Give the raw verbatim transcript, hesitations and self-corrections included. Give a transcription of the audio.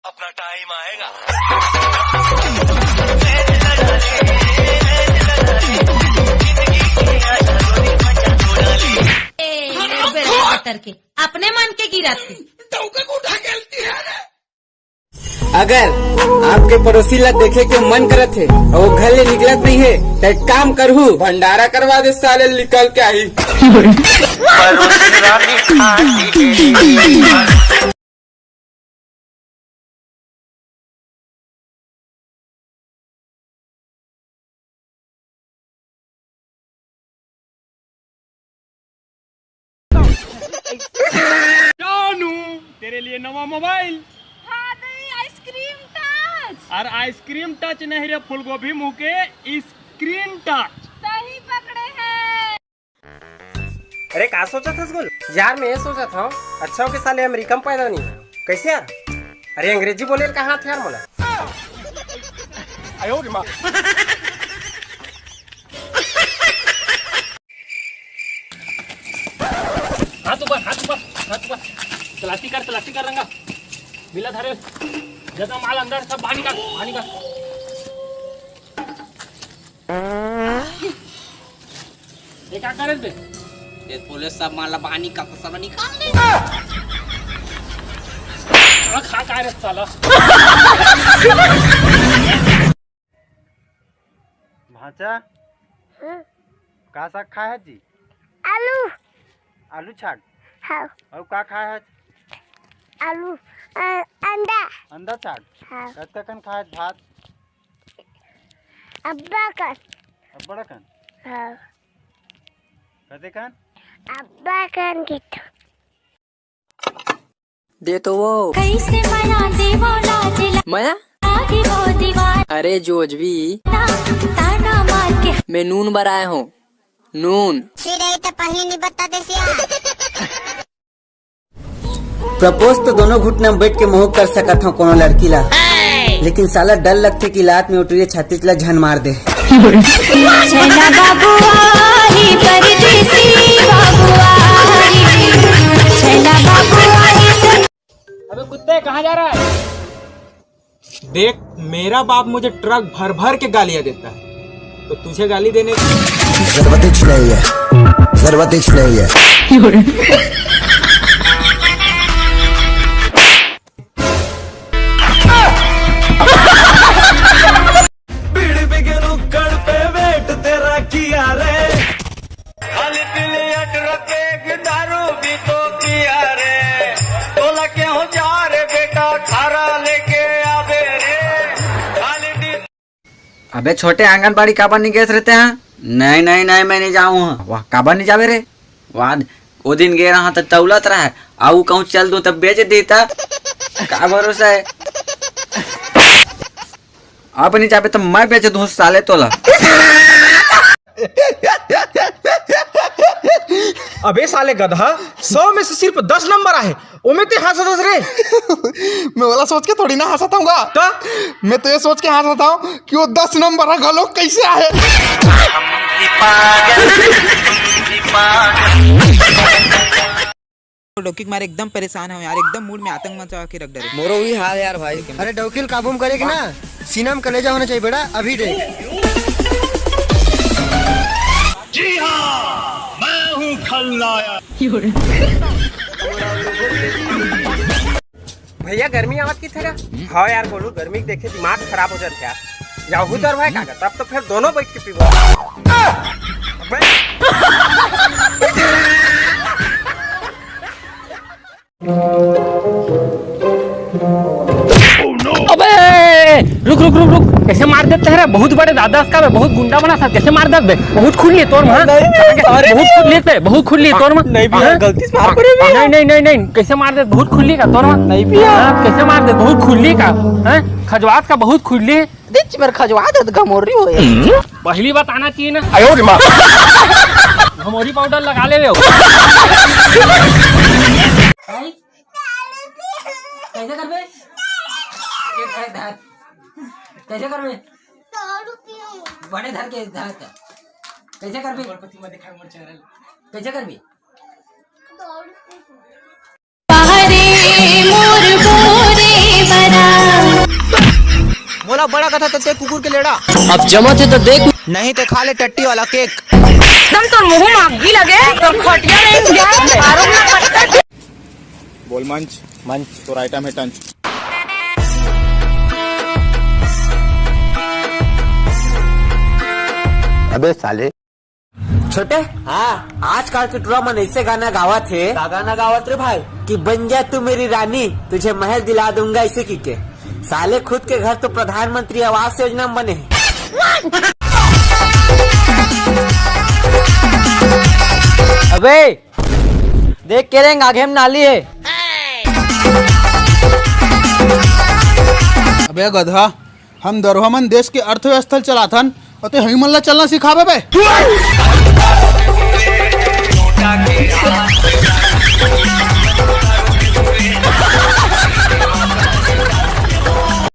अपना टाइम आएगा। अपने मन के गिरत हे। अगर आपके पड़ोसी ला देखे के मन करत हे अउ वो घर ले निकलत नहीं हे, त एक काम करहू, भंडारा करवा दे, साले निकल के आही। जानू, तेरे लिए नवा मोबाइल। हाँ दई, आइसक्रीम टच। और आइसक्रीम टच नहीं रे, फूलगोभी मुँह के, स्क्रीन टच। सही पकड़े हैं। अरे का सोचत हस गुल? यार मैं ये सोचत हूँ, अच्छा हो के साले अमेरिका में पैदा नहीं है। कैसे यार? अरे अंग्रेजी बोले कहाँ थे यार मोला? हाथ ऊपर, हाथ ऊपर, हाथ ऊपर। तलाशी कर, तलाशी कर रंगा। बिला धरे। जितना माल अंदर सब बाहर निकाल, बाहर निकाल। ये क्या करे बे? ये पुलिस सब माल बाहर निकाल, सब निकाल दे। खा का रे साला? भांचा, हाँ। का साग खाए है जी? आलू। आलू छाट? हाँ। अउ का खाए है? आलू, अ, अंडा। अंडा छाट? हाँ। कतका कन खाए है भात? अब्बा कन। अब्बड़ कन? हाँ। कते कन? अब्बा कन कितो। दे तो वो। कैसे मना देवो लाज ला-, मया? लागे वो दीवाना। अरे जोजवी। ताना मार के। मैं नून बर आए हूँ, नून। फिर यही तो पहले नहीं बता दे सिया। प्रपोज तो दोनों घुटना में बैठ के महू कर सकत हूँ कोनो लड़की ला, लेकिन साला डर लगथे कि लात में उठरी छाती ला झन मार दे। छैला बाबू आही, परदेसी बाबू आही, छैला बाबू आही। अबे कुत्ते, कहाँ जा रहा है? देख, मेरा बाप मुझे ट्रक भर भर के गालियां देता है, तो तुझे गाली देने की जरूरत ही नहीं है, जरूरत ही नहीं है। बीड़ी पी के नुक्कड़ पे वेट तेरा किया रे। खाली पीली अट रखे कि दारू भी तो किया रे। बोला क्यों जा रे बेटा, खारा लेके आवे रे। खाली डी- अबे छोटे, आंगनबाड़ी काबर नहीं गए रहते हैं? नहीं, नहीं, नहीं, मैं नहीं जाऊँ। वाह, काबर नहीं जावे रे? वाह, ओ दिन गे रहा त तौलत रहा, आऊ कहूँ चल दूँ तब बेच दी त का भरोसा है? अब नहीं जाबे त मैं बेच दूँ साले तोला। अबे साले गधा, सौ में से सिर्फ दस नंबर आहे, ओमे ते हंसत हस रे। मैं वाला सोच के थोड़ी ना हंसत हूँगा। त? मैं तो ये सोच के हंसत हूँ कि वो दस नंबर ह घलो कैसे आहे। डौकी के मारे एकदम परेशान हूँ यार, एकदम मूड में आतंक मचा के रख डरे। मोरो भी हाल यार भाई। अरे डौकी ल काबू में करे के ना, सीना में कलेजा होना चाहिए बेटा, अभी देख। जी हाँ, मैं हूँ खलनायक। भैया, गर्मी आवत किथे रे? हाँ यार गोलू, गर्मी के देखे दिमाग खराब हो जात हे यार। याहू डर भाई काका, तब तो फिर दोनों बैठ के पीबो। अबे रुक, रुक, रुक, रुक। कैसे मार देते हैं रे? बहुत बड़े दादा का, बहुत गुंडा बना था। कैसे मार देते? बहुत खुल्ली तोर में, हाँ? नहीं, अरे बहुत खुल्ली थे, बहुत खुल्ली तोर में। नहीं भैया, हाँ? गलती से मार पड़े भैया। नहीं, नहीं, नहीं, नहीं। कैसे मार दे? बहुत खुल्ली का तोर में। नहीं भैया। हाँ, कैसे मार दे? बहुत खुल्ली का। हैं? खजवात का बहुत खुल्ली। दिच मेर खजवा दे, घमोरी हो ये। पहली बात आना चाहिए ना। आयो रे माँ। घमोरी पाउडर लगा ले हो। कैसे करबे? कैसे करबे? बड़े धर के धर के। कैसे करबे? कैसे करबे? बड़ा कथा ते कुकुर के लेड़ा। अब जमा थे तो देख। नहीं ते खा ले टट्टी वाला केक। एकदम तो मुंह मांगी लगे, तो खटिया नहीं जाए, आरोप ना पत्थर। बोल मंच। मंच। तो रायटा में टंच। अबे साले। छोटे, हाँ। आजकल के टुरा मन ऐसे गाना गावत हे। का गाना गावत रे भाई? कि बन जा तू मेरी रानी, तुझे महल दिला दूंगा, ऐसे की के। साले खुद के घर तो प्रधानमंत्री आवास योजना में बने हे। अबे देख के रेंग, आगे में नाली हे। अबे गधा, हम दरुहा मन देश के अर्थव्यवस्था ल चलाथन, अउ ते हई मन ला चलना सिखाबे बे।